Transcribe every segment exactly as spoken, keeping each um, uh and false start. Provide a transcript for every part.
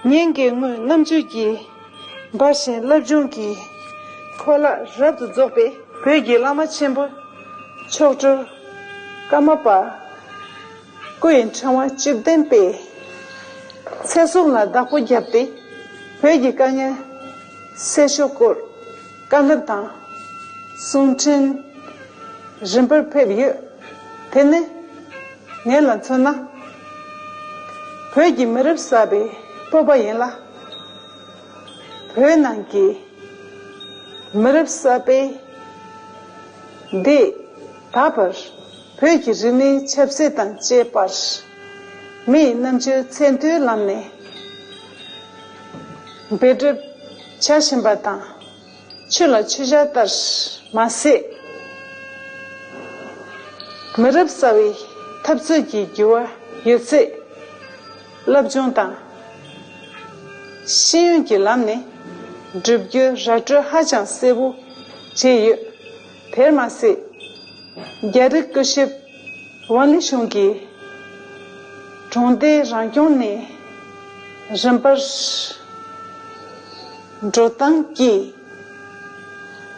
ཉིན་གྱི་དངོས་རྣམ་དཔྱོད་ཀྱིས་འབར་ཞིང་བསླབ་སྦྱོང་གི་ཁོ་ལག་རབ་ཏུ་རྫོགས་པའི་བོད་ཀྱི་བླ་མ་ཆེན་པོ་མཆོག་སྤྲུལ་ཀརྨ་པ་སྐུ་ཡི་ཕྲེང་བ་བཅུ་བདུན་པས་ཚེ་སྲོག་ལ་བདག་པོ་བརྒྱབ་སྟེ་བོད་ཀྱི་དཀའ་ངལ་སེལ་ཕྱོགས་སྐོར་བཀའ་སློབ་དང་གསུང་འཕྲིན་རིམ་པར་ཕེབས་ཡོད། དེ་ནི་ངེད་ལ་མཚོན་ན། བོད་ཀྱི་མི་རབས་གསར་པའི་སྤོབས་པ་ཡིན་ལ། བོད་ནང་གི་མི་རབས་གསར་པའི་འདི་ད་བར་བོད་ཀྱི་རིག་གནས་ཆབ་སྲིད་དང་བཅས་པར་མིའི་རྣམ་དཔྱོད་ཚད་མཐོའི་ལམ་ནས་འབད་སྒྲུབ་བྱ་བཞིན་པ་དང་། ཆོས་ལ་ཆོས་ཆ་ལྟར་མ་ཟད། མི་རབས་གསར་བའི་འཐབ་རྩོད་ཀྱི་འགྱུར་བ་ཡོད་ཚད་བསླབ་སྦྱོང་དང་ཤེས་ཡོན་གྱི་ལམ་ནས་བསྒྲུབ་རྒྱུའི་ར་སྤྲོད་ཧ་ཅང་གསལ་པོ་བྱས་ཡོད། དེར་མ་ཟད། རྒྱ་རིགས་སྐུ་ཞབས་ཝང་ལི་ཤུང་གིས་གྲོང་སྡེ་རང་སྐྱོང་ནས་རིམ་པར་འགྲོ་སྟངས་ཀྱི་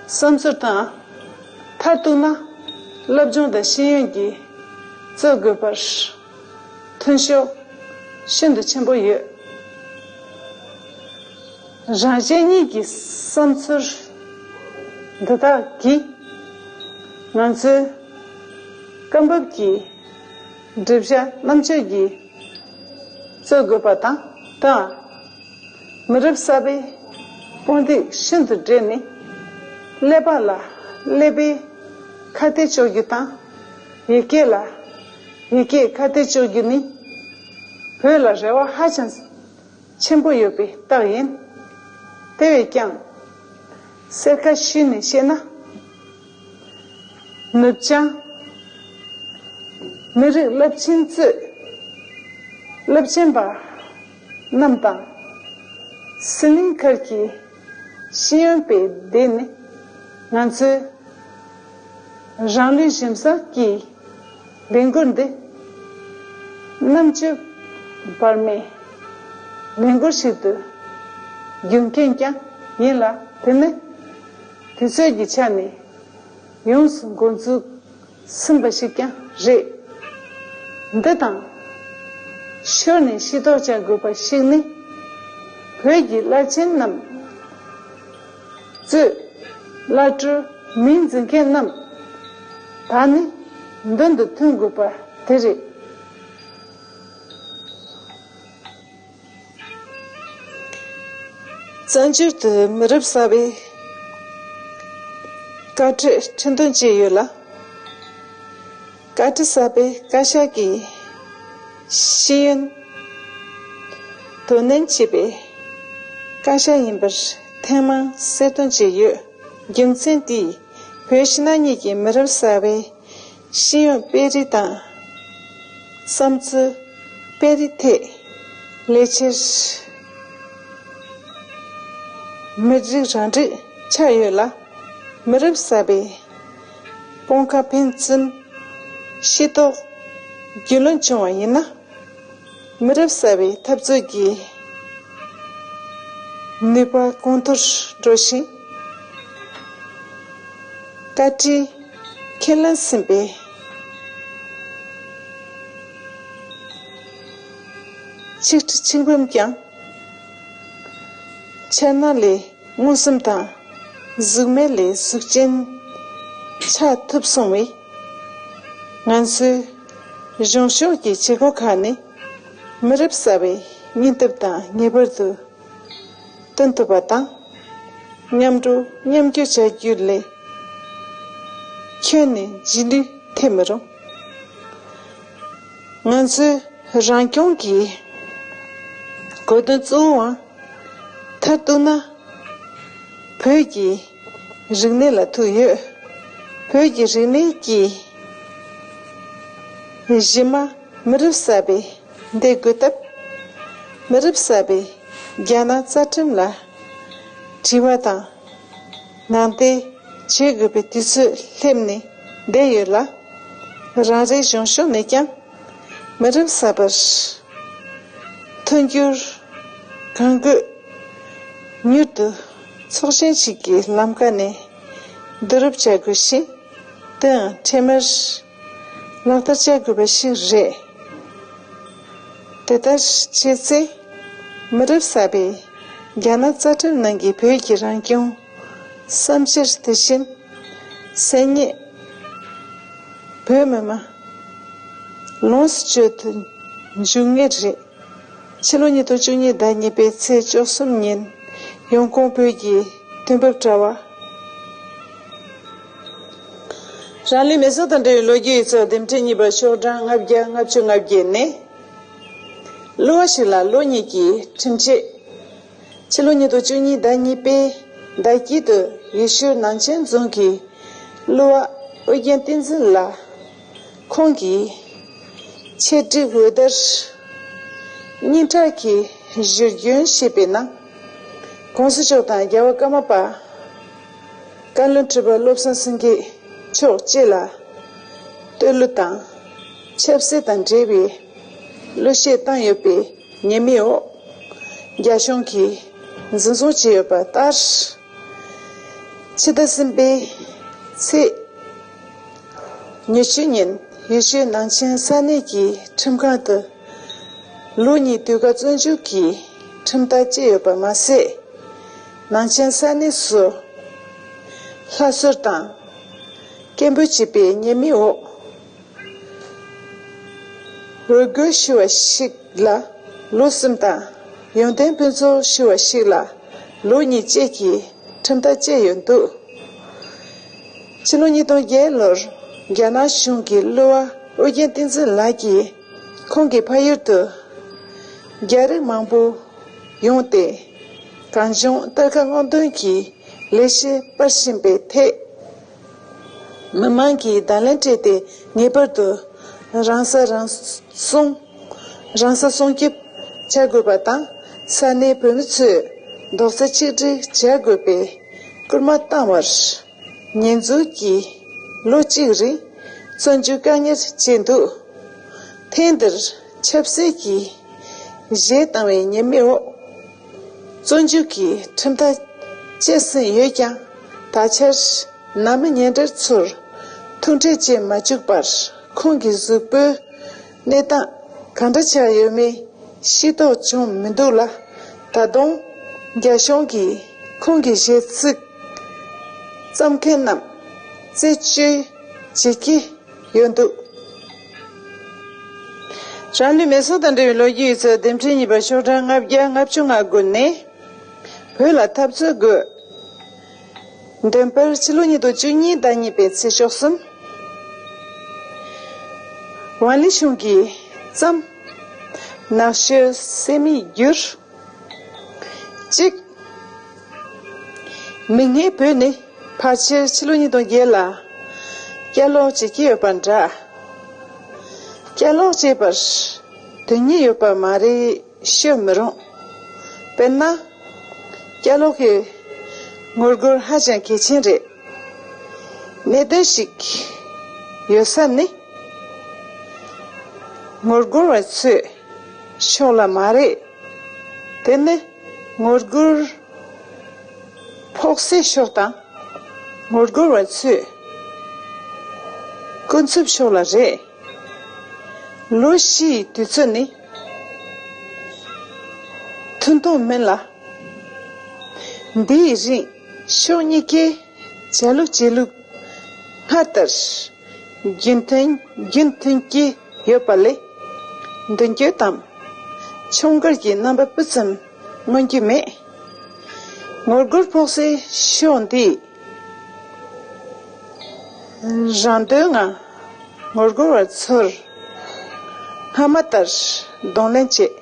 བསམ་ཚུལ་དང་། མཐར་གཏུགས་ན་བསླབ་སྦྱོང་དང་ཤེས་ཡོན་གྱིས་རྩོད་དགོས་པར་མཐུན་ཕྱོགས་ཤིན་ཏུ་ཆེན་པོ་ཡོད། རང་གཞན་གཉིས་ཀྱི་བསམ་ཚུལ་འདི་དག་གིས་ང་ཚོའི་སྐབས་བབ་ཀྱི་སྒྲུབ་བྱ་རྣམ་དཔྱོད་ཀྱིས་རྩོད་དགོས་པ་དང་། དང་། མི་རབས་གསར་པའི་དཔུང་སྡེ་ཤིན་ཏུ་བསྒྲིལ་ནས་ཀླད་པ་ལ་ཀླད་པའི་ཁ་གཏད་གཅོག་རྒྱུ་དང་། ཡིག་སྐད་ལ་ཡིག་སྐད་ཁ་གཏད་གཅོག་རྒྱུ་ནི་བོད་ལ་རེ་བ་ཧ་ཅང་ཆེན་པོ་ཡོད་པའི་རྟགས་ཡིན། དེ་བས་ཀྱང་གསལ་ཁ་ཞུས་ནས་བཤད་ན། ནུབ་བྱང་མི་རིགས་རླབས་ཆེན་གཙོས་རླབས་ཆེན་པ་རྣམས་དང་། ཟི་ལིང་མཁར་གྱི་ཤེས་ཡོན་པའི་སྡེ་ནི་ང་ཚོའི་རང་ལུས་གཞན་གསོ་གི་ལས་འགུལ་འདི་རྣམ་དཔྱོད་འབར་མའི་ལས་འགུལ་ཞིག་ཏུ་འགྱུར་མཁན་ཀྱང་ཡིན་ལ། དེ་ནི་དུས་ཚོད་ཀྱི་ཆ་ནས་ཡོངས་སུ་འགོ་འཛུགས་ཟིན་པ་ཞིག་ཀྱང་རེད། འདི་དང་ཤུལ་ནས་ཤེས་རྟོགས་བྱ་དགོས་པ་ཞིག་ནི། བོད་ཀྱི་བླ་ཆེན་རྣམས་གཙོས་བླ་སྤྲུལ་མིང་འཛིན་མཁན་རྣམས་ད་ནི་མདུན་དུ་ཐོན་དགོས་པ་དེ་རེད། བཙན་བྱོལ་དུ་མི་རབས་གསར་པའི་བཀའ་ཁྲིད་ཁྲི་འདོན་བྱས་ཡོད་ལ། བཀའ་ཁྲི་གསར་པའི་བཀའ་ཤག་གིས་ཤེས་ཡོན་དོ་ནན་བྱས་པའི་བཀའ་ཤག་ཡིན་པར་ཐེངས་མང་གསལ་སྟོན་བྱས་ཡོད། རྒྱུ་མཚན་དེས་བོད་ཕྱི་ནང་གཉིས་ཀྱི་མི་རབས་གསར་པའི་ཤེས་ཡོན་སྤེལ་རེས་དང་། བསམ་ཚུལ་སྤེལ་རེས་ཐད་ལས་འཆར་མི་འགྲིག་རང་འགྲིག་ཆགས་ཡོད་ལ། མི་རབས་གསར་པའི་དཔུང་ཁག་ཕན་ཚུན་ཤེས་རྟོགས་རྒྱུས་ལོན་བྱུང་བ་ཡིན་ན། མི་རབས་གསར་པའི་འཐབ་རྩོད་ཀྱི་ནུས་པ་གོང་མཐོར་འགྲོ་ཞིང་། བཀའ་ཁྲིས་ཁས་ལེན་ཟིན་པའི་ཆིག་ཁྲི་ཆིག་འབུམ་ཀྱང་འཆར་སྣང་ལས་མངོན་སུམ་དང་། གཟུགས་མེད་ལས་གཟུགས་ཅན་ཆགས་ཐུབ་སོང་བས། ང་ཚོའི་གཞུང་ཕྱོགས་ཀྱི་བྱེད་སྒོ་ཁག་ནི་མི་རབས་གསར་པའི་སྙིང་སྟོབས་དང་ངེས་པར་དུ་བསྟུན་ཐུབ་པ་དང་། མཉམ་འགྲོ་མཉམ་སྐྱོད་བྱ་རྒྱུ་ལས་ཁྱོན་ནས་རྗེས་ལུས་ཐེབས་མི་རུང་། ང་ཚོའི་རང་སྐྱོང་གི་གོ་དོན་གཙོ་བོའང་མཐར་གཏུགས་ན། བོད་ཀྱི་རིག་གནས་ལ་ཐུག་ཡོད། བོད་ཀྱི་རིག་གནས་ཀྱི་གཞི་མ་མི་རབས་གསར་པས་འདེད་དགོས་སྟབས། མི་རབས་གསར་པས་རྒྱ་ནག་རྩ་ཁྲིམས་ལ་དྲི་བ་དང་ནན་ཏན་བྱེད་དགོས་པའི་དུས་ཚོད་སླེབས་ནས་བསྡད་ཡོད་ལ། རང་རེའི་གཞུང་ཕྱོགས་ནས་ཀྱང་མི་རབས་གསར་པར་མཐུན་འགྱུར་ གང་དགོས་མྱུར་དུ་ཚོགས་ཆེན་ཞིག་གི་ལམ་ཁ་ནས་བསྡུ་རུབ་བྱ་དགོས་ཤིང་། དེའང་འཕྲལ་མར་ལག་བསྟར་བྱ་དགོས་པ་ཞིག་རེད། དེ་ལྟར་བྱས་ཚེ། མི་རབས་གསར་པས་རྒྱ་ནག་རྩ་ཁྲིམས་ནང་གི་བོད་ཀྱི་རང་སྐྱོང་བསམ་འཆར་དེ་བཞིན་སེམས་ཉིད་བོད་མི་མང་ལོངས་སུ་སྤྱོད་དུ་འཇུག་ངེས་རེད། ཕྱི་ལོ་ཉིས་སྟོང་བཅུ་གཉིས་ཟླ་གཉིས་པའི་ཚེས་བཅུ་གསུམ་ཉིན་ཡོང་ཁུངས་བོད་ཀྱི་དུས་བབ་དྲ་བ། རང་ལུས་མེ་སྲེག་དང་འབྲེལ་བའི་ལོ་རྒྱུས་ཡིག་ཚགས་འདེམས་ཁྲིད་གཉིས་པ་ཤོག་གྲངས་ལྔ་བརྒྱ་ལྔ་བཅུ་ང་བརྒྱད་ནས། གླུ་བ་ཞིག་ལ་ལོ་གཉིས་ཀྱི་ཁྲིམས་ཆད། ཕྱི་ལོ་ཉིས་སྟོང་བཅུ་གཉིས་ཟླ་གཉིས་པའི་ཟླ་དཀྱིལ་དུ་ཡུལ་ཤུལ་ནང་ཆེན་རྫོང་གི་གླུ་བ་ཨོ་རྒྱན་བསྟན་འཛིན་ལགས་ཁོང་གིས་ཆེད་སྒྲིག་འོད་སྡེར་སྙན་གྲགས་ཀྱི་བཞུར་རྒྱུན་ཞེས་པའི་ནང་། ༸གོང་ས་མཆོག་དང་རྒྱལ་བ་ཀརྨ་པ་བཀའ་བློན་ཁྲི་པ་བློ་བཟང་སེང་གེ་མཆོག་བཅས་ལ་བསྟོད་གླུ་དང་ཆབ་སྲིད་དང་འབྲེལ་བའི་གླུ་གཞས་བཏང་ཡོད་པའི་ཉེས་མིང་འོག་རྒྱ་གཞུང་གིས་འཛིན་བཟུང་བྱས་ཡོད་པ་ལྟར། ཕྱི་ཟླ་གསུམ་པའི་ཚེས་ཉི་ཤུ་ཉིན་ཡུལ་ཤུལ་ནང་ཆེན་ས་གནས་ཀྱི་ཁྲིམས་ཁང་དུ་ལོ་གཉིས་དུས་བཀག་བཙོན་འཇུག་གི་ཁྲིམས་ཐག་བཅད་ཡོད་པ་མ་ཟད། ནང་ཆེན་ས་གནས་སུ་ལྷ་གསོལ་དང་སྐད་འབོད་བྱས་པའི་ཉེས་མིང་འོག་འོས་སྒུག་ཞུ་བ་ཞིག་ལ་ལོ་གསུམ་དང་ཡོན་ཏན་ཕུན་ཚོགས་ཞུ་བ་ཞིག་ལ་ལོ་གཉིས་བཅས་ཀྱི་ཁྲིམས་ཐག་བཅད་ཡོད་འདུག་ཕྱི་ལོ་ཉིས་སྟོང་བརྒྱད་ལོར་རྒྱ་ནག་གཞུང་གི་གླུ་བ་ཨོ་རྒྱན་བསྟན་འཛིན་ལགས་ཀྱིས་ཁོང་གི་ཕ་ཡུལ་དུ་རྒྱ་རིགས་མང་པོ་ཡོང་སྟེ། གངས་ལྗོངས་སྟར་ཁ་སྔོག་འདོན་གྱི་ལས་གཞི་སྤེལ་བཞིན་པའི་ཐད། མི་མང་གིས་བརྡ་ལན་སྤྲད་དེ། ངེས་པར་དུ་རང་ས་རང་སྲུང་། རང་ས་སྲུང་སྐྱོབ་བྱ་དགོས་པ་དང་། ས་གནས་བོད་མི་ཚོས་རྡོག་རྩ་གཅིག་སྒྲིལ་བྱ་དགོས་པའི་སྐུལ་མ་བཏང་བར། ཉེས་འཛུགས་ཀྱིས་ལོ་གཅིག་རིང་བཙོན་འཇུག་བཀག་ཉར་བྱས་འདུག་ཐེངས་འདིར་ཆབ་སྲིད་ཀྱི་གཞས་བཏང་བའི་ཉེས་མིང་འོག་བཙོན་འཇུག་གི་ཁྲིམས་ཐག་བཅད་ཟིན་ཡོད་ཀྱང་། ད་ཆར་ནང་མི་ཉེ་འབྲེལ་ཚོར་ཐུག་འཕྲད་བྱེད་མ་བཅུག་པར། ཁོང་གི་གཟུགས་པོའི་གནས་སྟངས་གང་འདྲ་ཆགས་ཡོད་མེད་ཤེས་རྟོགས་བྱུང་མི་འདུག་ལ། ད་དུང་རྒྱ་གཞུང་གིས་ཁོང་གི་གཞས་ཚིག་བརྩམས་མཁན་རྣམས་རྩད་གཅོད་བྱེད་ཀྱི་ཡོད་འདུག་རང་ལུས་མེ་སྲེག་དང་འབྲེལ་བའི་ལོ་རྒྱུས་ཡིག་ཚགས་འདེམས་ཁྲིད་གཉིས་པ་ཤོག་གྲངས་ལྔ་བརྒྱ་ལྔ་བཅུ་ང་དགུ་ནས། བོད་ལ་འཐབ་རྩོད་དགོས། འདོན་པར་ཕྱི་ལོ་ཉིས་སྟོང་བཅུ་གཉིས་ཟླ་གཉིས་པའི་ཚེས་བཅུ་གསུམ། ཝང་ལི་ཞུང་གིས་བརྩམས། ནག་ཤོད་སེ་མི་བསྒྱུར། གཅིག་མིག་སྔའི་བོད་ནི་ཕལ་ཆེར་ཕྱི་ལོ་ཉིས་སྟོང་བརྒྱད་ལ་བསྐྱར་ལོག་བྱེད་ཀྱི་ཡོད་པ་འདྲ། བསྐྱར་ལོག་བྱེད་པར་དོན་སྙིང་ཡོད་པ་མ་རེད་ཤོད་མི་རུང་། དཔེར་ན། བསྐྱར་ལོག་གི་ངོ་རྒོལ་ཧ་ཅང་གལ་ཆེན་རེད། གནད་དོན་ཞིག་ཡོད་ས་ནི། ངོ་རྒོལ་བ་ཚོའི་ཕྱོགས་ལ་མ་རེད། དེ་ནི་ངོ་རྒོལ་ཕོག་སའི་ཕྱོགས་དང་། ངོ་རྒོལ་བ་ཚོའི་སྐུ་ཚབ་ཕྱོགས་ལ་རེད། ལོ་བཞི་ཡི་དུས་ཚོད་ནི་ཐུང་ཐུང་མིན་ལ། འདིའི་རིང་ཕྱོགས་གཉིས་ཀའི་བྱ་ལུགས་བྱེད་ལུགས་སྔར་ལྟར་རྒྱུན་མཐུན་རྒྱུན་མཐུན་གྱི་ཡོད་པ་ལས། མདུན་སྐྱོད་དམ་ཕྱོགས་འགལ་གྱི་རྣམ་པ་སྤུ་ཙམ་མངོན་གྱི་མེད། ངོ་རྒོལ་ཕོག་སའི་ཕྱོགས་འདིས་རང་དོན་ངང་ངོ་རྒོལ་བ་ཚོར་སྔ་མ་ལྟར་གདོང་ལེན་བྱེད།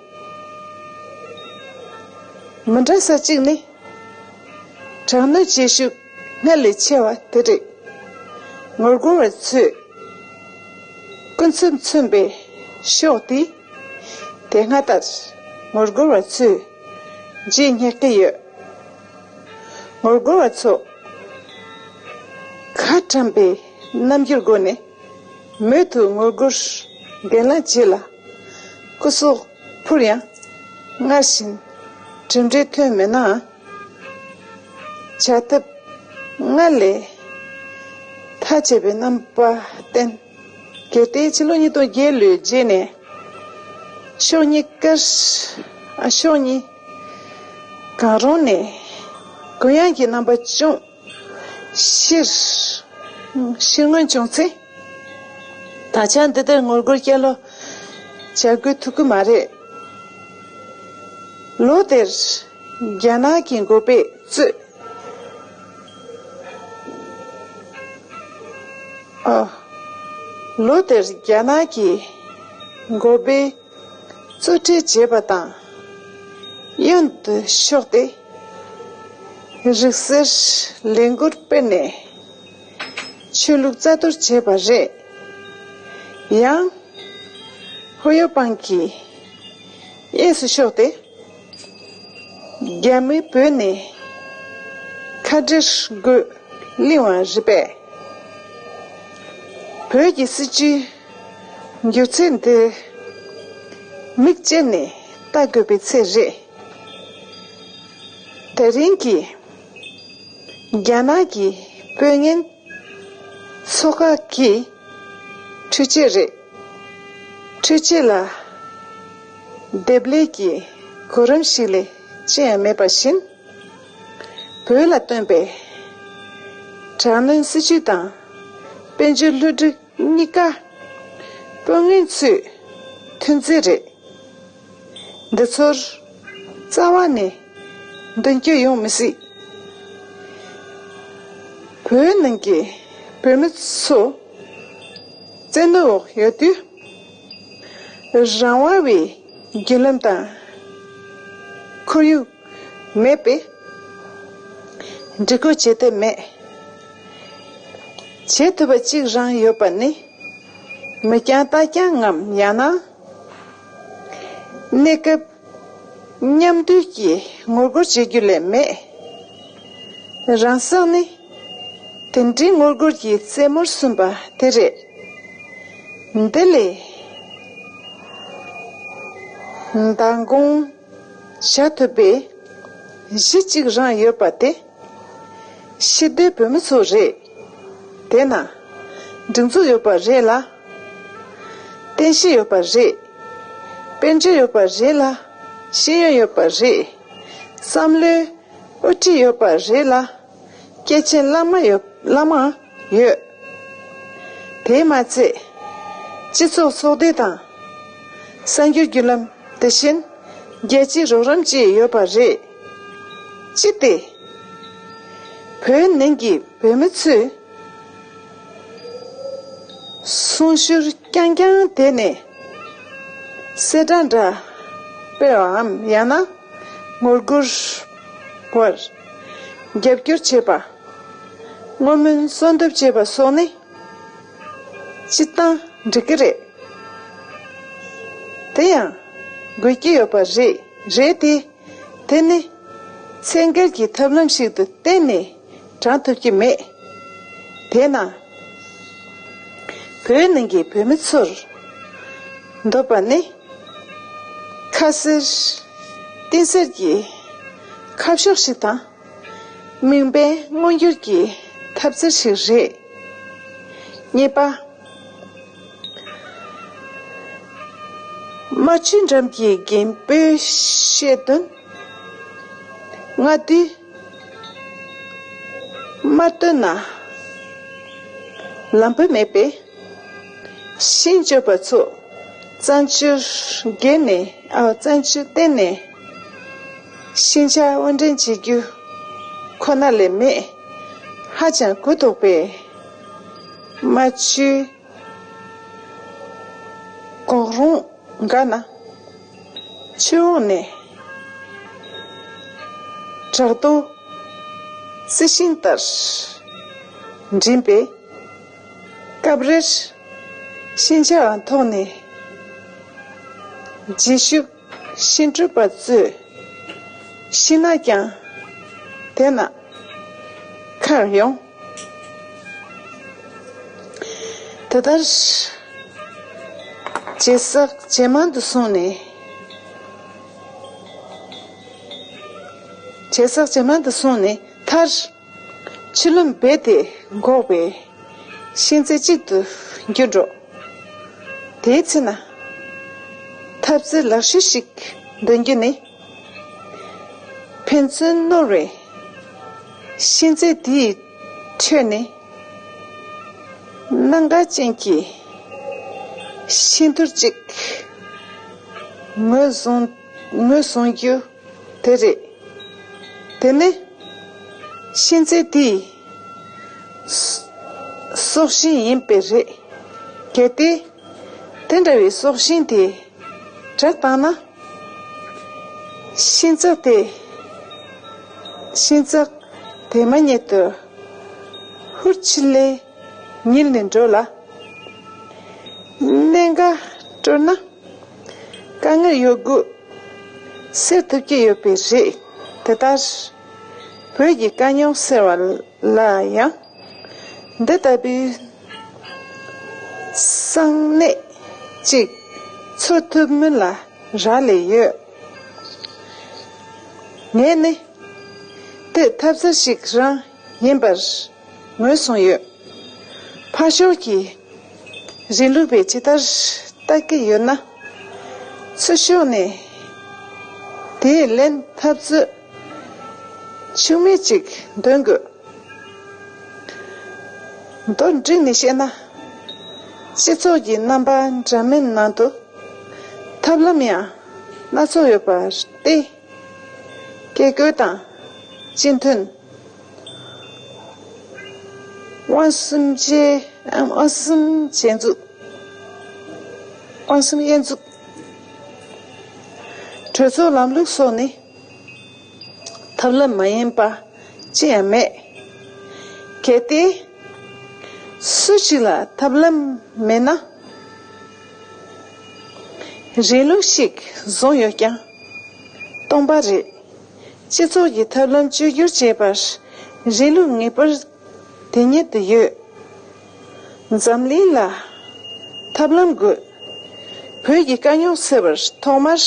མི་འདྲ་ས་གཅིག་ནི། དྲག་གནོན་བྱེད་ཤུགས་སྔར་ལས་ཆེ་བ་དེ་རེད། ངོ་རྒོལ་བ་ཚོས་ཀུན་སེམས་མཚོན་པའི་ཕྱོགས་དེས་དེ་སྔ་ལྟར་ངོ་རྒོལ་བ་ཚོས་རྗེས་སྙེག་གི་ཡོད། ངོ་རྒོལ་བ་ཚོ་ཁ་གྲམ་པའི་རྣམ་འགྱུར་སྒོ་ནས། མོས་མཐུན་ངོ་རྒོལ་འགན་ལེན་བྱེད་ལ་སྐུ་སྲོག་ཕུལ་ཡང་། སྔར་བཞིན་ གྲུབ་འབྲས་ཐོན་མེད་ན། བྱ་ཐབས་སྔར་ལས་ཐག་བཅད་པའི་རྣམ་པ་བསྟན། གལ་ཏེ་ཕྱི་ལོ་ཉིས་སྟོང་བརྒྱད་ལོའི་རྗེས་ནས་ཕྱོགས་གཉིས་ཀར། ཨ། ཕྱོགས་གཉིས་གང་རུང་ནས་གུ་ཡངས་ཀྱི་རྣམ་པ་ཅུང་ཕྱིར་ཕྱིར་མངོན་བྱུང་ཚེ། ད་ཆ་འདི་ལྟར་ངོ་རྒོལ་བསྐྱར་ལོག་བྱ་དགོས་ཐུག་གི་མ་རེད། ལོ་དེར་རྒྱ་ནག་གི་འགོ་པས་གཙོས། ཨ། ལོ་དེར་རྒྱ་ནག་གི་འགོ་པས་གཙོ་ཁྲིད་བྱས་པ་དང་། གཡོན་དུ་ཕྱོགས་ཏེ་རིག་གསར་ལས་འགུལ་སྤེལ་ནས་ཆོས་ལུགས་རྩ་གཏོར་བྱས་པ་རེད། ཡང་ཧོ་ཡོ་པང་གི་གཡས་སུ་ཕྱོགས་ཏེ། རྒྱ་མི་བོད་ནས་ཁ་བྲལ་དགོས་གླེང་བ་རེད་པས། བོད་ཀྱི་སྲིད་བྱུས་འགྱུར་ཚད་འདི་མིག་ཅན་ནས་ལྟ་དགོས་པའི་ཚད་རེད། དེ་རིང་གི་རྒྱ་ནག་གི་དཔོན་ངན་ཚོགས་ཁག་གི་འཕྲུལ་ཆས་རེད། འཕྲུལ་ཆས་ལ་འདེབས་ལས་ཀྱི་གོ་རིམ་ཞིག་ལས་ཅི་ཡང་མེད་པ་བཞིན། བོད་ལ་བཏོན་པའི་དྲག་གནོན་སྲིད་བྱུས་དང་དཔལ་འབྱོར་བསླུ་བྲིད་གཉིས་ཀ་དཔོན་ངན་ཚོའི་མཐུན་རྐྱེན་རེད། འདི་ཚོར་རྩ་བ་ནས་མདུན་སྐྱོད་ཡོང་མི་སྲིད། བོད་ནང་གི་བོད་མི་ཚོ་བཙན་གནོན་འོག་ཡོད་དུས། རང་དབང་བའི་བརྒྱུད་ལམ་དང་ཁོར་ཡུག་མེད་པས། སྒྲིག་བཀོད་བྱེད་ཐབས་མེད། བྱེད་ཐུབ་པ་གཅིག་རང་ཡོད་པ་ནི། མི་རྐྱང་རྟ་རྐྱང་ངམ། ཡང་ན་གནས་སྐབས་མཉམ་འདུས་ཀྱིས་ངོ་རྒོལ་བྱེད་རྒྱུ་ལས་མེད། རང་སྲོག་ནི་དེ་འདྲའི་ངོ་རྒོལ་གྱི་རྩེ་མོར་སོན་པ་དེ་རེད། འདི་ལས་མདང་དགོང་བྱ་ཐུབ་པའི་གཞི་གཅིག་རང་ཡོད་པ་དེ། ཕྱི་སྡོད་བོད་མི་ཚོ་རེད། དེ་ན་སྒྲིག་འཛུགས་ཡོད་པ་རེད་ལ། རྟེན་གཞི་ཡོད་པ་རེད། དཔལ་འབྱོར་ཡོད་པ་རེད་ལ། ཤེས་ཡོན་ཡོད་པ་རེད། བསམ་བློའི་དབུ་ཁྲིད་ཡོད་པ་རེད་ལ། སྐྱེས་ཆེན་བླ་མ་ཡོད། བླ་མ་ཡོད། དེས་མ་ཚད། སྤྱི་ཚོགས་ཚོགས་སྡེ་དང་། གསར་འགྱུར་བརྒྱུད་ལམ་དེ་བཞིན་རྒྱལ་སྤྱིའི་རོགས་རམ་བཅས་ཡོད་པ་རེད། ཅི་སྟེ། བོད་ནང་གི་བོད་མི་ཚོས་གསུང་ཞུར་རྐྱང་རྐྱང་དེད་ནས་གསལ་བསྒྲགས་འདྲ་སྤེལ་བའམ། ཡང་ན་ངོ་རྒོལ་བར་རྒྱབ་སྐྱོར་བྱེད་པ། བསྔོ་སྨོན་གསོལ་འདེབས་བྱེད་པ་སོགས་ནི་སྤྱིར་བཏང་འགྲིག་གི་རེད། དེ་ཡང་དགོས་ཀྱི་ཡོད་པ་རེད། རེད་དེ། དེ་ནི་ཚད་བརྒལ་གྱི་ཐབས་ལམ་ཞིག་ཏུ་གཏན་ནས་བགྲང་ཐུབ་ཀྱི་མེད། དེས་ན། བོད་ནང་གི་བོད་མི་ཚོར་འདོད་པ་ནི། ཁ་གསལ་གཏིང་གསལ་གྱི་ཁ་ཕྱོགས་ཤིག་དང་། དམིགས་འབེན་མངོན་འགྱུར་གྱི་ཐབས་རྩལ་ཞིག་རེད། གཉིས་པ། རྨ་ཆུའི་འགྲམ་གྱི་རྒན་པོས་བཤད་དོན། སྔ་དུས་རྨ་བཏོན་ན་ལམ་བུ་མེད་པས། ཤིང་གཅོད་པ་ཚོ་གཙང་ཆུར་བརྒལ་ནས། ཨ། གཙང་ཆུ་བརྟེན་ནས་ཤིང་ཆ་དབོར་འདྲེན་བྱེད་རྒྱུ་ཁོ་ན་ལས་མེད། ཧ་ཅང་གུ་དོག་པས། རྨ་ཆུའི་འགག་རུང་འགག་ན། ཆུ་འོང་ནས་བྲག་རྡོ་རྩི་ཤིང་ལྟར་འགྲིམ་པས། སྐབས་རེར་ཤིང་ཆའང་ཐོགས་ནས། རྗེས་ཤུལ་ཤིང་སྤྲུལ་པ་ཚོས་ཤིང་ནགས་ཀྱང་དེ་ན་འཁར་ཡོང་། དེ་ལྟར་ཇེ་སྲ་ཇེ་མང་དུ་སོང་ནས། བྱེ་སག་ཇེ་མང་དུ་སོང་ནས་མཐར། ཆུ་ལམ་རྦད་དེ་འགོག་པའི་ཤིང་རྩེ་གཅིག་ཏུ་འགྱུར་འགྲོ། དེའི་ཚེ་ན། འཐབ་རྩོད་ལག་ཤུབས་ཤིག་འདོན་རྒྱུ་ནི། ཕན་ཚུན་བསྣོར་བའི་ཤིང་རྩེ་དེའི་ཁྲོད་ནས། གནམ་གང་ཅན་གྱི་ཤིང་ཐུར་གཅིག་ངོས་བཟུང་ངོས་བཟུང་རྒྱུ་དེ་རེད། དེ་ནི་ཤིང་རྩེ་དེའི་སྲོག་ཤིང་ཡིན་པས་རེད། གལ་ཏེ་དེ་འདྲ་བའི་སྲོག་ཤིང་དེ་བྲེགས་བཏང་ན། ཤིང་ཚགས་དེ་ཤིང་ཚགས་དེ་མ་ཉིད་དུ་ཧུར་ཆི་ལེ་ཉིལ་ནས་འགྲོ་ལ། གནད་འགག་སྤྲོར་ན། དཀའ་ངལ་ཡོད་དགུ་སེལ་ཐུབ་ཀྱི་ཡོད་པའི་རེད། དེ་ལྟར་བོད་ཀྱི་དཀའ་རྙོག་སེལ་བ་ལ་ཡང་འདི་ལྟ་བུའི་གསང་གནད་ཅིག་འཚོལ་ཐུབ་མིན་ལ་རག་ལས་ཡོད། ངས་ནི་དེ་ཐབས་རྩལ་ཞིག་རང་ཡིན་པར་ངོས་བཟུང་ཡོད། ཕར་ཕྱོགས་ཀྱི་རིང་ལུགས་པས་ཇི་ལྟར་བལྟ་གི་ཡོད་ན། ཚུར་ཕྱོགས་ནས་དེའི་ལན་འཐབ་རྩོད་འཆུག་མེད་ཅིག་འདོན་དགོས། མདོར་བསྒྲིགས་ནས་བཤད་ན། སྤྱི་ཚོགས་ཀྱི་རྣམ་པ་འདྲ་མིན་ནང་དུ་ཐབས་ལམ་ཡང་སྣ་ཚོགས་ཡོད་པ་སྟེ། སྐད་སྐོར་དང་སྤྱི་མཐུན། དབང་གསུམ་བཅས་དབང་གསུམ་བཅས་འཛུགས། དབང་གསུམ་དབྱེ་འཛུགས། གྲོས་ཚོགས་ལམ་ལུགས་སོགས་ནི་ཐབས་ལམ་མ་ཡིན་པ་ཅི་ཡང་མེད། གལ་ཏེ་སུ་ཞིག་ལ་ཐབས་ལམ་མེད་ན། རིང་ལུགས་ཤིག་བཟུང་ཡོད་ཀྱང་སྟོང་པ་རེད། སྤྱི་ཚོགས་ཀྱི་ཐབས་ལམ་བཅོས་བསྒྱུར་བྱེད་པར་རིང་ལུགས་ངེས་པར་དེ་ཉིད་དུ་ཡོད། འཛམ་གླིང་ལ་ཐབས་ལམ་དགོས། བོད་ཀྱི་དཀའ་རྙོག་སེལ་བར་ཐོག་མར་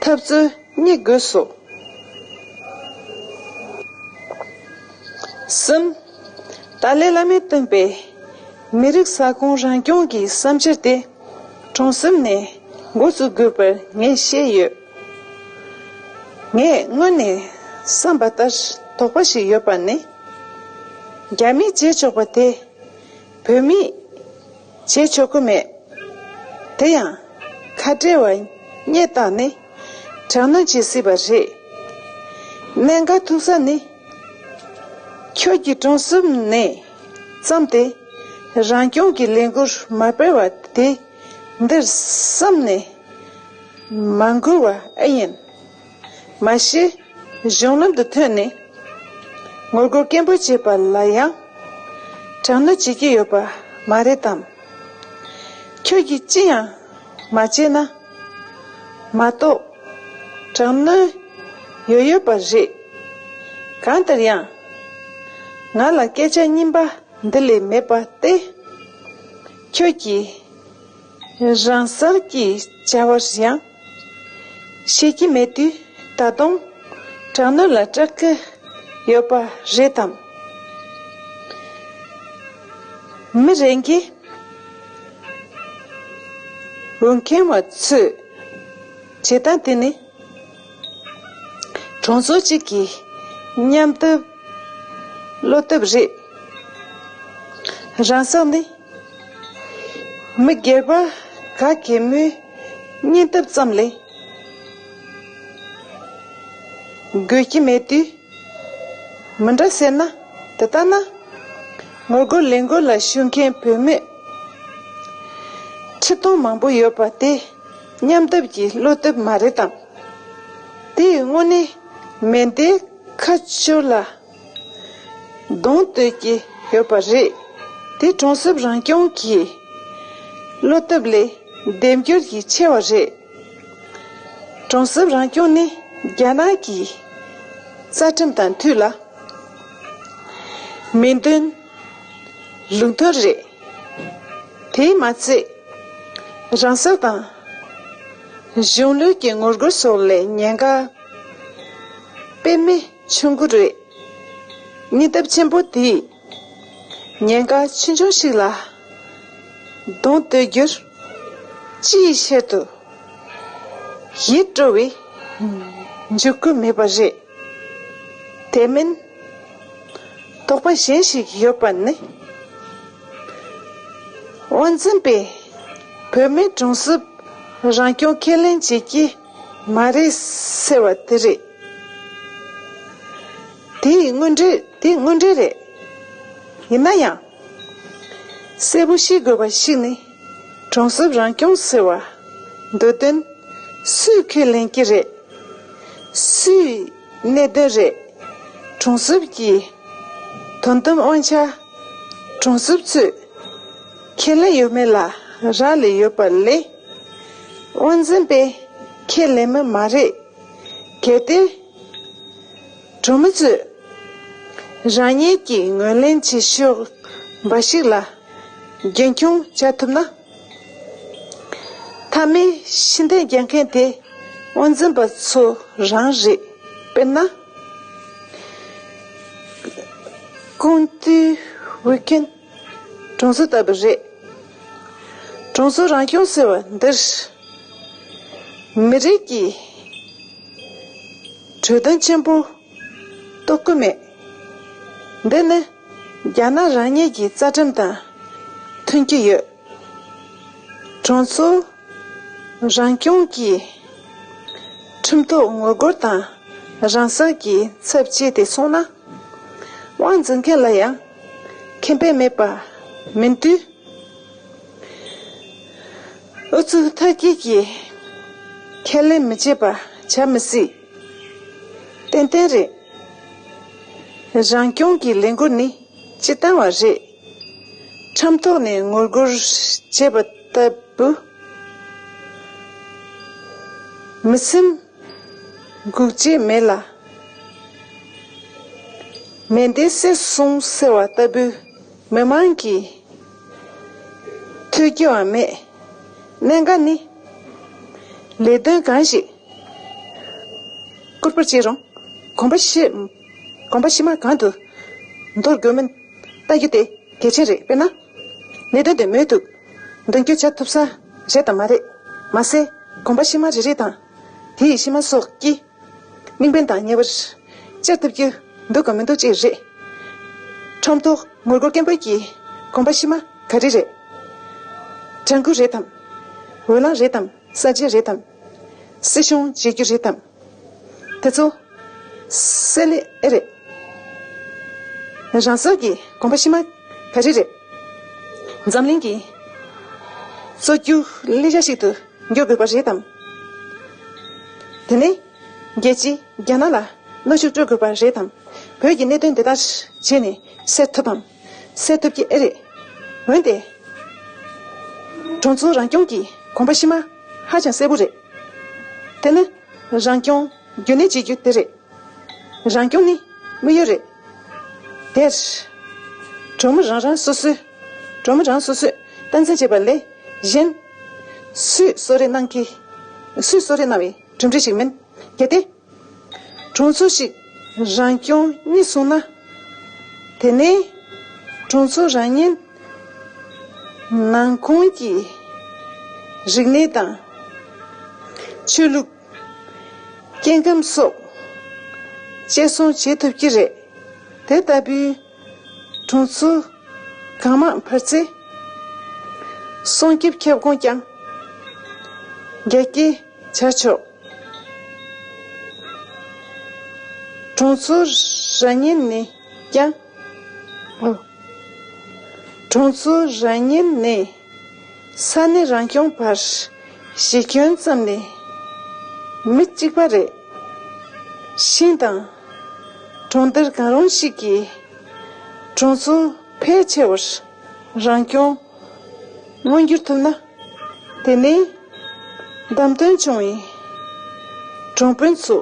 འཐབ་རྩོད་གཉིས་དགོས་སོ། གསུམ། ཏཱ་ལའི་བླ་མས་བཏོན་པའི་མི་རིགས་ས་ཁོངས་རང་སྐྱོང་གི་བསམ་འཆར་དེ་གྲོང་གསེབ་ནས་འགོ་བཙུགས་དགོས་པར་ངས་བཤད་ཡོད། ངས་སྔོན་ནས་བསམ་པ་ལྟར་དོགས་པ་ཞིག་ཡོད་པ་ནི། རྒྱ་མིས་བྱེད་ཆོག་པ་དེ་བོད་མིས་བྱེད་ཆོག་གི་མེད། དེ་ཡང་ཁ་བྲལ་བ་རྙེད་སྟངས་ནི་དྲག་གནོན་བྱེད་སྲིད་པ་རེད། གནད་འགག་ཐུག་ས་ནི། ཁྱོད་ཀྱིས་གྲོང་གསེབ་ནས་བརྩམས་ཏེ་རང་སྐྱོང་གི་ལས་འགུལ་མ་སྤེལ་བ་དེ་འདིར་བསམ་ནས་མ་འགུལ་བ་ཨེ་ཡིན། མ་གཞི་གཞུང་ལམ་དུ་ཐོན་ནས་ངོ་རྒོལ་སྐད་འབོད་བྱེད་པ་ལ་ཡང་དྲག་གནོན་བྱེད་ཀྱི་ཡོད་པ་མ་རེད་དམ། ཁྱོད་ཀྱིས་ཅི་ཡང་མ་བྱས་ན་མ་གཏོགས་དྲག་གནོན་ཡོད་ཡོད་པ་རེད། གང་ལྟར་ཡང་ང་ལ་སྐད་ཆ་རྙིང་པ་འདི་ལས་མེད་པ་སྟེ། ཁྱོད་ཀྱིས་རང་སར་གྱི་བྱ་བར་ཡང་ཤེས་ཀྱི་མེད་དུས་ད་དུང་དྲག་གནོན་ལ་སྐྲག་གི་ཡོད་པ་རེད་དམ། མི་རེ་འགས་འོས་འཁན་བ་ཚོས་བྱེད་སྟངས་དེ་ནི། གྲོང་ཚོ་གཅིག་གི་མཉམ་སྡེབ་བློ་སྟོབས་རེད། རང་སྲོག་ནི་མི་སྒེར་པ་ག་གེ་མོའི་སྙིང་སྟོབས་ཙམ་ལས་དགོས་ཀྱི་མེད་དུས། མི་འདྲ་ཟེར་ན་དེ་ལྟ་ན། ངོ་རྒོལ་ལས་འགུལ་ལ་ཞུགས་མཁན་བུད་མེད་ཁྲི་སྟོང་མང་པོ་ཡོད་པ་དེ་མཉམ་སྡེབ་ཀྱི་བློ་སྟོབས་མ་རེད་དམ། དེའི་དངོས་གནས་མེ་མདའི་ཁ་སྦྱོར་ལ་གདོང་གཏོད་ཀྱི་ཡོད་པ་རེད། དེ་གྲོང་གསེབ་རང་སྐྱོང་གི་བློ་སྟོབས་ལས་སྡེབ་འགྱུར་གྱིས་ཆེ་བ་རེད། གྲོང་གསེབ་རང་སྐྱོང་ནི་རྒྱ་ནག་གི་རྩ་ཁྲིམས་དང་མཐུན་ལ། མིང་དོན་ལུགས་མཐུན་རེད། དེས་མ་ཚད་རང་སྲོག་དང་གཞུང་ལུགས་ཀྱི་ངོ་རྒོལ་སོགས་ལས་ཉེན་ཁ་དཔེ་ དཔེ་མེད་ཆུང་ཀུ་རེད། གཉིད་སྟབས་ཆེན་པོ་དེས་ཉེན་ཁ་ཆུང་ཆུང་ཞིག་ལ་གདོང་གཏོད་རྒྱུར་ཅིའི་ཕྱིར་དུ་ཡིད་སྤྲོ་བའི་འཇུག་སྒོ་མེད་པ་རེད། དེ་མིན་དོགས་པ་གཞན་ཞིག་ཡོད་པ་ནི། དབང་འཛིན་པས་བོད་མིའི་གྲོང་གསེབ་རང་སྐྱོང་ཁས་ལེན་བྱེད་ཀྱི་མ་རེད་ཟེར་བ་དེ་རེད། དེའི་དངོས་འབྲེལ་དེ་དངོས་འབྲེལ་རེད། ཡིན་ན་ཡང་། གསལ་པོ་ཤེས་དགོས་པ་ཞིག་ནི། གྲོང་གསེབ་རང་སྐྱོང་ཟེར་བ་འདོད་དོན་སུས་ཁས་ལེན་གྱི་རེད། སུའི་གནད་དོན་རེད། གྲོང་གསེབ་ཀྱི་དོ་དམ་དབང་ཆ་གྲོང་གསེབ་ཚོས་ཁས་ལེན་ཡོད་མེད་ལ་རག་ལས་ཡོད་པ་ལས། དབང་འཛིན་པས་ཁས་ལེན་མིན་མ་རེད། གལ་ཏེ། གྲོང་མི་ཚོས་རང་ཉིད་ཀྱིས་ངོས་ལེན་བྱེད་ཕྱོགས་འབའ་ཞིག་ལ་རྒྱུན་འཁྱོངས་བྱ་ཐུབ་ན། མཐའ་མའི་ཕྱིར་འཐེན་རྒྱག་མཁན་དེ་དབང་འཛིན་པ་ཚོ་རང་རེད། དཔེར་ན། ཀོང་ཏུའུ་ཝི་ཁན་གྲོང་ཚོ་ལྟ་བུ་རེད། གྲོང་ཚོ་རང་སྐྱོང་ཟེར་བ་འདིར་མི་རིགས་ཀྱི་གྲོས་དོན་ཆེན་པོ་གཏོགས་ཀྱི་མེད། འདི་ནི་རྒྱ་ནག་རང་ཉིད་ཀྱི་རྩ་ཁྲིམས་དང་མཐུན་གྱི་ཡོད། གྲོང་ཚོ་རང་སྐྱོང་གི་ཁྲིམས་ཐོག་ངོ་རྒོལ་དང་རང་སར་གྱི་ཚབ་བྱས་ཏེ་སོང་ན། དབང་འཛིན་མཁན་ལ་ཡང་ཁེ་ཕན་མེད་པ་མིན་དུས། ཨུ་ཚུགས་མཐའ་སྐྱེལ་གྱིས་ཁས་ལེན་མི་བྱེད་པ་བྱ་མི་སྲིད། ཏན་ཏན་རེད། རང་སྐྱོང་གི་ལས་འགུལ་ནི་སྤྱིར་བཏང་བ་རེད། ཁྲིམས་ཐོག་ནས་ངོ་རྒོལ་བྱས་པ་ལྟ་བུ། མི་སེམས་འགུག་བྱེད་མེད་ལ། མེ་མདའི་གསོས་སོང་ཟེར་བ་ལྟ་བུའི་མི་མང་གིས་ཐོས་རྒྱུའང་མེད། གནད་འགག་ནི། ལས་དོན་གང་ཞིག་སྐུལ་སྤེལ་བྱེད་རུང་གོམ་པ་ཕྱི་གོམ་པ་ཕྱི་མ་གང་དུ་འདོར་དགོས་མིན་ལྟ་རྒྱུ་དེ་གལ་ཆེན་རེད། དཔེར་ན། གནད་དོན་དེ་མུ་མཐུད་མདུན་སྐྱོད་བྱ་ཐུབ་ས་རེད་དམ་མ་རེད། མ་ཟད་གོམ་པ་ཕྱི་མ་རེ་རེ་དང་དེའི་ཕྱི་མ་སོགས་ཀྱི་དམིགས་འབེན་དང་ཉེ་བར་བཅར་ཐུབ་རྒྱུ་འདུག་གམ་མི་འདུག་ཅེས་རེད། ཁྲོམ་ཐོག་ངོ་རྒོལ་སྐད་འབོད་ཀྱི་གོམ་པ་ཕྱི་མ་ག་རེ་རེད། གྲྭ་འགོ་རེད་དམ། འོས་ལངས་རེད་དམ། གསར་བརྗེ་རེད་དམ། སྲིད་གཞུང་བརྗེ་རྒྱུ་རེད་དམ། དེ་ཚོ་གསལ་ལེ་ཨེ་རེད། རང་སྲོག་གི་གོམ་པ་ཕྱི་མ་ག་རེ་རེད། འཛམ་གླིང་གི་གཙོ་རྒྱུ་ལེ་ཤ་ཞིག་ཏུ་འགྱུར་དགོས་པ་རེད་དམ། དེ་ནས་རྒྱལ་སྤྱི་རྒྱ་ནག་ལ་གནོན་ཤུགས་སྤྲོད་དགོས་པ་རེད་དམ། བོད་ཀྱི་གནད་དོན་དེ་དག་བྱས་ནས་སེལ་ཐུབ་བམ། སེལ་ཐུབ་ཀྱི་ཨེ་རེད། འོན་ཏེ། གྲོང་ཚོ་རང་སྐྱོང་གི་གོམ་པ་ཕྱི་མ་ཧ་ཅང་གསལ་པོ་རེད། དེ་ནི་རང་སྐྱོང་རྒྱུན་གནས་བྱེད་རྒྱུ་དེ་རེད། རང་སྐྱོང་ནི་དམིགས་ཡུལ་རེད། དེར། གྲོང་མི་རང་རང་སོ་སོས། གྲོང་མི་རང་སོ་སོས་སྟངས་འཛིན་བྱེད་པ་ལས་གཞན། སུས་གསོལ་རས་གནང་གི། སུས་གསོལ་རས་གནང་བའི་གྲུབ་འབྲས་ཤིག་མིན། གལ་ཏེ། གྲོང་ཚོ་ཞིག་རང་སྐྱོང་རྙེད་སོང་ན། དེ་ནས་གྲོང་ཚོ་རང་ཉིད་ནང་ཁོངས་ཀྱི་རིག་གནས་དང་། ཆོས་ལུགས། སྐྱེ་ཁམས་སོགས་གཅེས་སྲུང་བྱེད་ཐུབ་ཀྱི་རེད། དེ་ལྟ་བུའི་གྲོང་ཚོ་གང་མང་འཕར་ཚེ། སྲུང་སྐྱོབ་ཁྱབ་ཁོངས་ཀྱང་རྒྱ་སྐྱེད་བྱ་ཆོག་གྲོང་ཚོ་རང་ཉིད་ནས་ཀྱང་། ཨོ། གྲོང་ཚོ་རང་ཉིད་ནས་ས་གནས་རང་སྐྱོང་བར་གཞི་ཁྱོན་ཙམ་ནས་མི་གཅིག་པ་རེད། ཤིང་དང་གྲོང་རྡལ་གང་རུང་ཞིག་གིས་གྲོང་ཚོ་ཕལ་ཆེ་བར་རང་སྐྱོང་མངོན་འགྱུར་ཐུབ་ན། དེ་ནས་བདམས་ཐོན་བྱུང་བའི་གྲོང་དཔོན་ཚོ་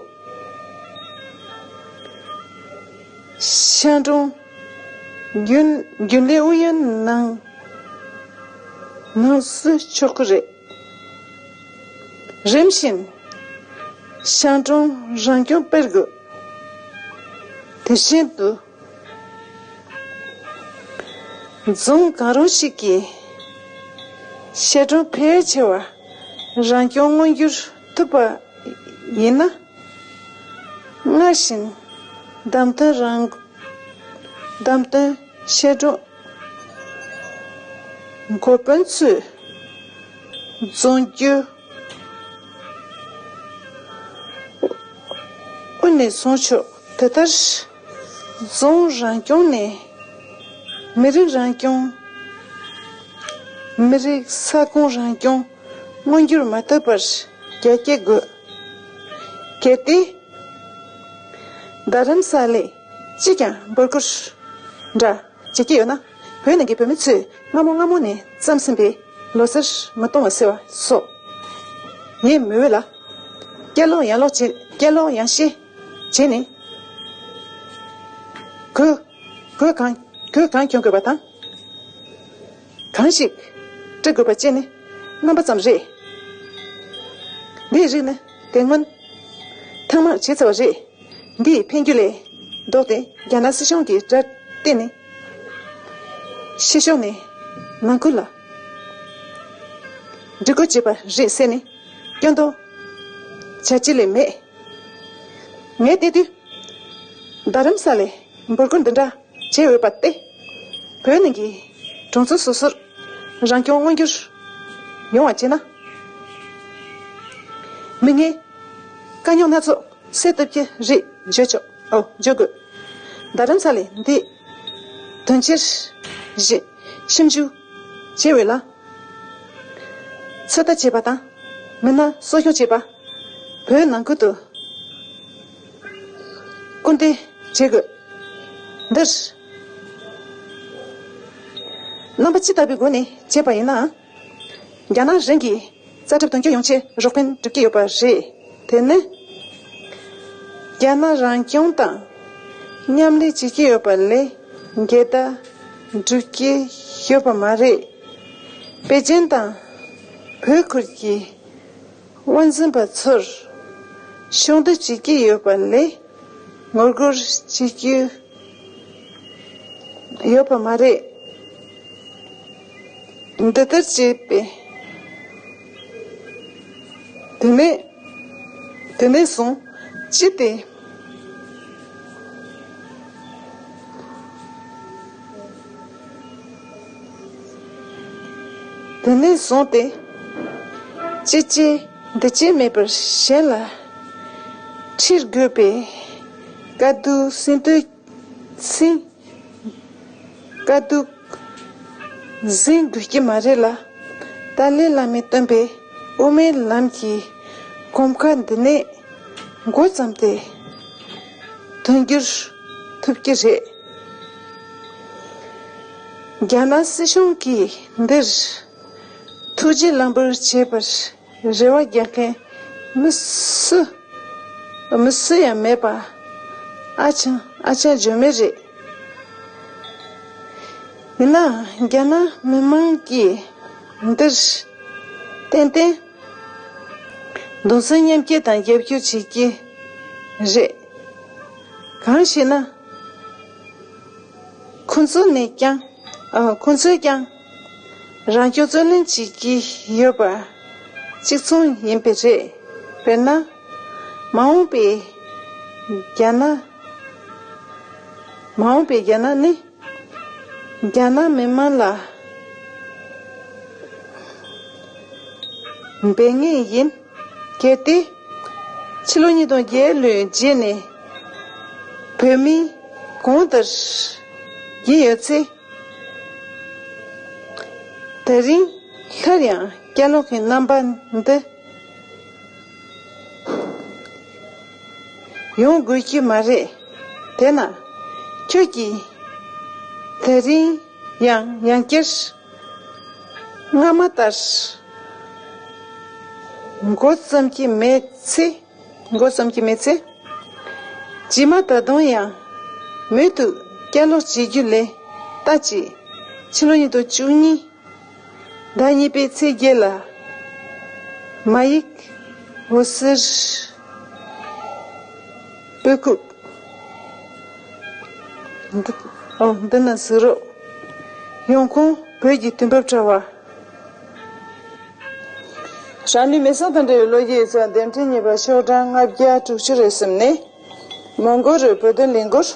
ཤང་གྲོང་རྒྱུན་རྒྱུན་ལས་ཨུ་ཡོན་ནང་ནང་སུ་ཆོག་གི་རེད། རིམ་བཞིན་ཤང་གྲོང་རང་སྐྱོང་སྤེལ་དགོས། དེ་བཞིན་དུ་རྫོང་གང་རུང་ཞིག་གི་བཤད་སྒྲུང་ཕལ་ཆེ་བ་རང་སྐྱོང་མངོན་འགྱུར་ཐུབ་པ་ཡིན་ན། སྔར་བཞིན་བདམས་ཐོན་རང་བདམས་ཐོན་བཤད་སྒྲུང་འགོ་དཔོན་ཚོས་རྫོང་རྒྱུ་དབུ་ནས་བཟུང་ཆོག་དེ་ལྟར་རྫོང་རང་སྐྱོང་ནས་མི་རིགས་རང་སྐྱོང་། མི་རིགས་ས་ཁོངས་རང་སྐྱོང་མངོན་འགྱུར་མ་ཐུབ་པར་རྒྱ་སྐྱེད་དགོས། གལ་ཏེ་རྡ་རམ་ས་ལས་ཅིས་ཀྱང་འབོད་སྐུལ་འདྲ་བྱེད་ཀྱི་ཡོད་ན། བོད་ནང་གི་བོད་མི་ཚོས་སྔ་མོ་སྔ་མོ་ནས་བརྩམས་ཟིན་པའི་ལོ་སར་མི་གཏོང་བ་ཟེར་བ་སོགས་ངས་མི་འོས་ལ། བསྐྱར་ལོག་ཡང་ལོག་བྱེད། བསྐྱར་ལོག་ཡང་བཤད་བྱས་ནས། གོས་གོས་གང་གོས་གང་གྱོན་དགོས་པ་དང་། གང་ཞིག་སྤྲད་དགོས་པ་བཅས་ནི་རྣམ་པ་ཙམ་རེད། འདིའི་རིགས་ནི་དེ་སྔོན་ཐེངས་མང་བྱས་ཚར་བ་རེད། འདིས་འཕེན་རྒྱུ་ལས་ལྡོག་སྟེ་རྒྱ་ནག་སྲིད་གཞུང་གི་དགྲར་བལྟས་ནས་ཕྱི་ཕྱོགས་ནས་ནང་ཁུལ་ལ་སྒྲིག་བཀོད་བྱས་པ་རེད་ཟེར་ནས་སྐྱོན་འདོགས་བྱ་ཅི་ལས་མེད། ངས་བལྟས་དུས་རྡ་རམ་ས་ལའི་འབོད་སྐུལ་འདི་འདྲ་བྱེད་འོས་པ་སྟེ། བོད་ནང་གི་གྲོང་ཚོ་སོ་སོར་རང་སྐྱོང་མངོན་འགྱུར་ཡོང་བ་བྱས་ན། མི་ངན་དཀའ་རྙོག་སྣ་ཚོགས་སེལ་ཐུབ་ཀྱི་རེད་བརྗོད་ཆོག་ཨོ་བརྗོད་དགོས། རྡ་རམ་ས་ལའི་འདི་དོན་ཆེར་བཞིན་ཞིབ་འཇུག་བྱེད་འོས་ལ། ཚོད་ལྟ་བྱེད་པ་དང་མི་སྣ་གསོ་སྐྱོང་བྱེད་པ། བོད་ནང་ཁུལ་དུ་སྐུལ་འདེད་བྱེད་དགོས། འདིར་རྣམ་པ་ཅི་ལྟ་བུའི་སྒོ་ནས་བྱས་པ་ཡིན་ནའང་། རྒྱ་ནག་རང་གི་རྩ་ཁྲིམས་དོན་འཁྱོལ་ཡོང་ཆེད་རོགས་ཕན་སྒྲུབ་ཀྱི་ཡོད་པ་རེད། དེ་ནི་རྒྱ་ནག་རང་སྐྱོང་དང་མཉམ་ལས་བྱེད་ཀྱི་ཡོད་པ་ལས་འགལ་ཟླ་སྒྲུབ་ཀྱི་ཡོད་པ་མ་རེད། པེ་ཅིན་དང་བོད་ཁུལ་གྱི་དབང་འཛིན་པ་ཚོར་ཕྱོགས་བསྡུ་བྱེད་ཀྱི་ཡོད་པ་ལས་ངོ་རྒོལ་བྱེད་ཀྱི་ཡོད་པ་མ་རེད། འདི་ལྟར་བྱས་པས། དེ་ནས་དེ་ནས་བཟུང་ཅི་སྟེ། དེ་ནས་བཟུང་སྟེ། ཅི་བྱེད་འདི་བྱེད་མེད་པར་གཞན་ལ་ཁྲིད་དགོས་པའི་དཀའ་སྡུག་སེམས་སྡུག་སེམས། དཀའ་སྡུག་འཛིན་དགོས་ཀྱི་མ་རེད་ལ། ཏཱ་ལའི་བླ་མས་སྟོན་པའི་དབུ་མའི་ལམ་གྱི་གོམ་ཁ་འདི་ནས་འགོ་བརྩམས་ཏེ་དོན་འགྱུར་ཐུབ་ཀྱི་རེད། རྒྱ་ནག་སྲིད་གཞུང་གིས་འདིར་ཐུགས་རྗེ་ལམ་བུར་བྱེད་པར་རེ་བ་རྒྱག་མཁན་མི་སུ་མི་སུ་ཡང་མེད་པ་ཨ་ཅང་ཨ་ཅང་བརྗོད་མེད་རེད། ཡིན་ནའང་རྒྱ་ནག་མི་མང་གིས་འདིར་ཏན་ཏན་གདུང་སེམས་མཉམ་སྐྱེད་དང་རྒྱབ་སྐྱོར་བྱེད་ཀྱི་རེད། གང་ཞེ་ན། ཁོ་ཚོ་ནས་ཀྱང་། ཨ། ཁོ་ཚོས་ཀྱང་རང་སྐྱོང་རྩོད་ལེན་བྱེད་ཀྱི་ཡོད་པ་གཅིག་མཚུངས་ཡིན་པས་རེད། དཔེར་ན། མ་འོངས་པའི་རྒྱ་ནག་མ་འོངས་པའི་རྒྱ་ནག་ནི་རྒྱ་ནག་མི་དམངས་ལ་འབད་ངེས་ཡིན། གལ་ཏེ་ཕྱི་ལོ་ཉིས་སྟོང་བརྒྱད་ལོའི་རྗེས་ནས་བོད་མི་གང་ལྟར་ཡིན་ཡོད་ཚེ། དེ་རིང་སླར་ཡང་བསྐྱར་ལོག་གི་རྣམ་པ་འདི་ཡོང་དགོས་ཀྱི་མ་རེད། དེས་ན་ཁྱོད་ཀྱིས་དེ་རིང་ཡང་ཡང་བསྐྱར་སྔ་མ་ལྟར་འགོ་བརྩམས་ཀྱི་མེད་ཚེ། འགོ་བརྩམས་ཀྱི་མེད་ཚེ། རྗེས་མ་ད་དུང་ཡང་མུ་མཐུད་བསྐྱར་ལོག་བྱེད་རྒྱུ་ལས་ལྟ་ཅི། ཕྱི་ལོ་ཉིས་སྟོང་བཅུ་གཉིས་ཟླ་གཉིས་པའི་ཚེས་བརྒྱད་ལ་མ་ཡིག་འོད་ཟེར་པོད་ཁུག་འདི་ཨོ་འདི་ན་གཟིགས་རོགས། ཡོང་ཁུངས་བོད་ཀྱི་དུས་བབ་དྲ་བ། རང་ལུས་མེ་སྲེག་དང་འབྲེལ་བའི་ལོ་རྒྱུས་ཡིག་ཚགས་འདེམས་ཐོན་གཉིས་པ་ཤོག་གྲངས་ལྔ་བརྒྱ་དྲུག་ཅུ་རེ་གསུམ་ནས། མོན་གྷོ་རུ་བོད་དོན་ལས་འགུལ།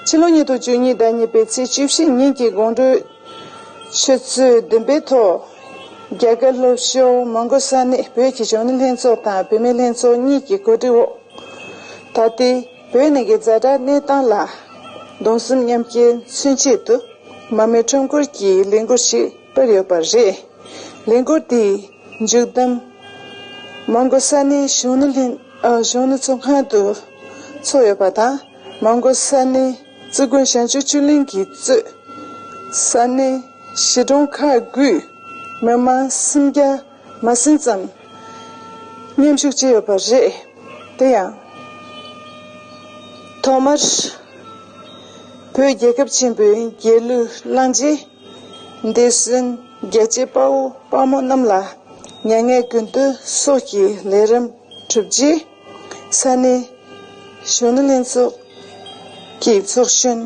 ཕྱི་ལོ་ཉིས་སྟོང་བཅུ་གཉིས་ཟླ་གཉིས་པའི་ཚེས་བཅུ་བཞི་ཉིན་གྱི་དགོང་དྲོའི་ཆུ་ཚོད་བདུན་པའི་ཐོག་རྒྱ་གར་ལྷོ་ཕྱོགས་མོན་གྷོ་ས་གནས་བོད་ཀྱི་གཞོན་ནུ་ལྷན་ཚོགས་དང་བུད་མེད་ལྷན་ཚོགས་གཉིས་ཀྱི་གོ་སྒྲིག་འོག་ད་ལྟའི་བོད་ནང་གི་ཛ་དྲག་གནས་སྟངས་ལ་གདུང་སེམས་མཉམ་སྐྱེད་མཚོན་ཆེད་དུ་མར་མེ་ཁྲོམ་སྐོར་གྱི་ལས་འགུལ་ཞིག་སྤེལ་ཡོད་པ་རེད། ལས་འགུལ་དེའི་མཇུག་བསྡོམས། མོན་གྷོ་ས་གནས་གཞོན་ནུ་ལྷན་ཨ་གཞོན་ནུ་ཚོགས་ཁང་དུ་ཚོགས་ཡོད་པ་དང་། མོན་གྷོ་ས་གནས་བཙུན་དགོན་བྱང་ཆུབ་ཆོས་གླིང་གིས་གཙོས་ས་གནས་གཞིས་གྲོང་ཁག་དགུའི་མི་མང་སུམ་བརྒྱ་མ་ཟིན་ཙམ་མཉམ་ཞུགས་བྱས་ཡོད་པ་རེད། དེ་ཡང་། ཐོག་མར་བོད་རྒྱལ་ཁབ་ཆེན་པོའི་རྒྱལ་གླུ་བླངས་རྗེས། འདས་ཟིན་རྒྱལ་གཅེས་དཔའ་བོ་དཔའ་མོ་རྣམས་ལ་མྱ་ངན་གུས་འདུད་སོགས་ཀྱི་ལས་རིམ་གྲུབ་རྗེས། ས་གནས་གཞོན་ནུ་ལྷན་ཚོགས་ཀྱི་ཚོགས་གཞོན་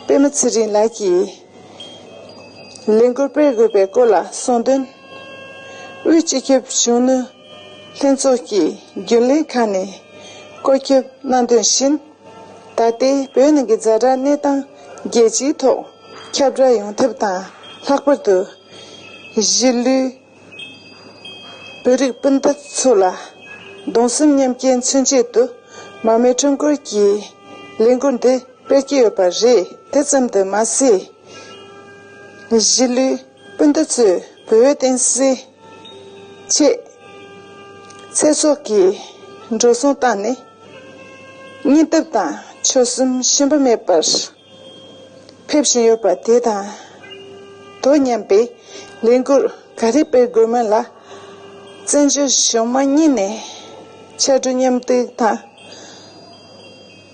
པད་མ་ཚེ་རིང་ལགས་ཀྱིས། ལས་འགུལ་སྤེལ་དགོས་པའི་སྐོར་ལ་གསུངས་དོན། དབུས་སྤྱི་ཁྱབ་གཞོན་ནུ་ལྷན་ཚོགས་ཀྱི་རྒྱུན་ལས་ཁང་ནས་བཀོད་ཁྱབ་གནང་དོན་བཞིན། ད་ལྟའི་བོད་ནང་གི་ཛ་དྲག་གནས་སྟངས་རྒྱལ་སྤྱིའི་ཐོག་ཁྱབ་བསྒྲགས་ཡོང་ཐབས་དང་། ལྷག་པར་དུ་གཞིས་ལུས་བོད་རིགས་སྤུན་ཟླ་ཚོ་ལ་གདུང་སེམས་མཉམ་སྐྱེད་མཚོན་ཆེད་དུ་མར་མེ་ཁྲོམ་སྐོར་གྱི་ལས་འགུལ་འདི་སྤེལ་གྱི་ཡོད་པ་རེད། དེ་ཙམ་དུ་མ་ཟད། གཞིས་ལུས་སྤུན་ཟླ་ཚོས་བོད་བསྟན་སྲིད་ཆེད་ཚེ་སྲོག་གི་འགྲོ་སོང་བཏང་ནས་སྙིང་སྟོབས་དང་ཆོད་སེམས་ཞུམ་པ་མེད་པར་ཕེབས་བཞིན་ཡོད་པ་དེ་དང་དོ་མཉམ་པའི་ལས་འགུལ་ག་རེ་སྤེལ་དགོས་མིན་ལ་བཙན་བྱོལ་གཞུང་མང་གཉིས་ནས་ཕྱར་གྲུ་མཉམ་འདེགས་དང་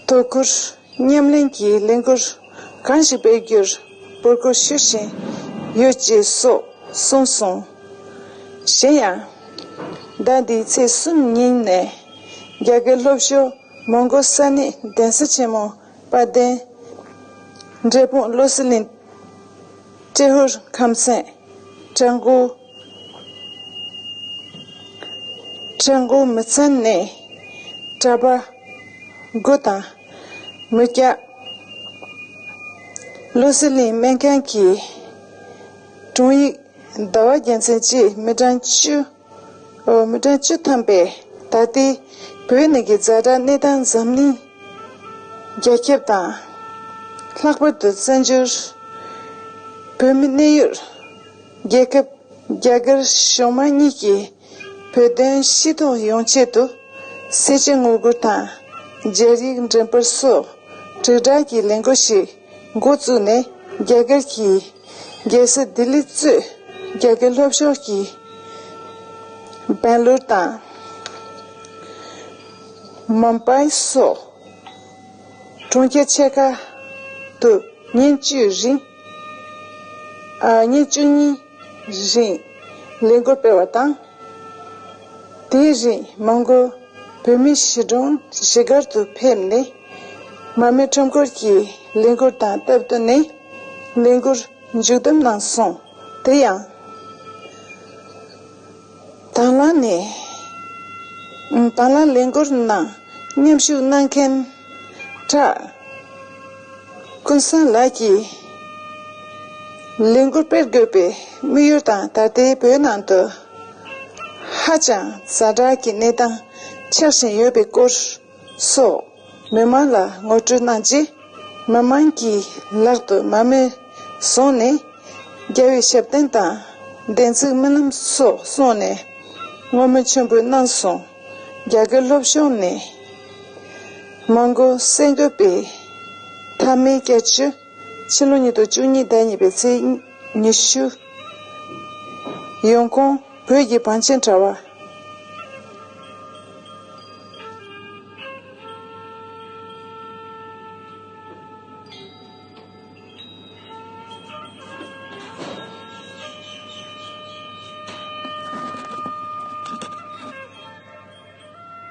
དོ་ཁུར། མཉམ་ལེན་གྱི་ལས་འགུལ་གང་ཞིག་སྤེལ་རྒྱུར་འབོད་སྐུལ་ཞུ་བཞིན་ཡོད་ཅེས་སོགས་གསུངས་སོང་། གཞན་ཡང་། ཟླ་འདིའི་ཚེས་གསུམ་ཉིན་ནས་རྒྱ་གར་ལྷོ་ཕྱོགས་མོན་གྷོ་ས་གནས་གདན་ས་ཆེན་མོ་དཔལ་ལྡན་འབྲས་སྤུངས་བློ་གསལ་གླིང་ཏྲེ་ཧོར་ཁམས་ཚན་བྲག་འགོ། བྲག་འགོ་མི་ཚང་ནས་གྲྭ་པ་དགུ་དང་། མི་སྐྱ་བློ་གསལ་གླིང་སྨན་ཁང་གི་དྲུང་ཡིག་ཟླ་བ་རྒྱལ་མཚན་བཅས་མི་གྲངས་བཅུ། མི་གྲངས་བཅུ་ཐམ་པས་ད་ལྟའི་བོད་ནང་གི་ཛ་དྲག་གནས་སྟངས་འཛམ་གླིང་རྒྱ་ཁྱབ་དང་། ལྷག་པར་དུ་བཙན་བྱོལ་བོད་མི་གནས་ཡུལ་རྒྱལ་ཁབ་རྒྱ་གར་གཞུང་མང་གཉིས་ཀྱིས་བོད་དོན་ཤེས་རྟོགས་ཡོང་ཆེད་དུ་གསལ་བྱེད་ངོ་རྒོལ་དང་། སྦྱར་ཡིག་འགྲེམས་སྤེལ་སོགས་དྲིལ་བསྒྲགས་ཀྱི་ལས་འགུལ་ཞིག་འགོ་བཙུགས་ནས། རྒྱ་གར་གྱི་རྒྱལ་ས་ལྡི་ལི་གཙོས་རྒྱ་གར་ལྷོ་ཕྱོགས་ཀྱི་སྦེང་ལོར་དང་། མུམ་བྷའི་སོགས་གྲོང་ཁྱེར་ཆེ་ཁག་ཏུ་ཉིན་བཅུའི་རིང་། ཨ། ཉིན་བཅུ་གཉིས་རིང་ལས་འགུལ་སྤེལ་བ་དང་། དེའི་རིང་མོན་གྷོ་བོད་མིའི་གཞིས་གྲོང་བཞི་སྒར་དུ་ཕེབས་ནས། མར་མེ་ཁྲོམ་སྐོར་གྱི་ལས་འགུལ་དང་སྟབས་བསྟུན་ནས་ལས་འགུལ་མཇུག་བསྡོམས་གནང་སོང་། དེ་ཡང་། དང་བླངས་ནས། དང་བླངས་ལས་འགུལ་ནང་མཉམ་ཞུགས་གནང་མཁན་གྲྭ་ཀུན་བཟང་ལགས་ཀྱིས། ལས་འགུལ་སྤེལ་དགོས་པའི་དམིགས་ཡུལ་དང་། ད་ལྟའི་བོད་ནང་དུ་ཧ་ཅང་ཛ་དྲག་གི་གནས་སྟངས་ཆགས་བཞིན་ཡོད་པའི་སྐོར་སོགས་མི་མང་ལ་ངོ་སྤྲོད་གནང་རྗེས། མི་མང་གི་ལག་ཏུ་མར་མེ་བཟུང་ནས། རྒྱལ་བའི་ཞབས་བརྟན་དང་བདེན་ཚིག་སྨོན་ལམ་སོགས་གསུངས་ནས་བསྔོ་སྨོན་ཆེན་པོ་གནང་སོང་། རྒྱ་གར་ལྷོ་ཕྱོགས་ནས་མོན་གྷོ་གསར་འགོད་པའི་མཐའ་མའི་བསྐྱར་ཞུ། ཕྱི་ལོ་ཉིས་སྟོང་བཅུ་གཉིས་ཟླ་གཉིས་པའི་ཚེས་ཉི་ཤུ། ཡོང་ཁུངས་བོད་ཀྱི་བང་ཆེན་དྲ་བ།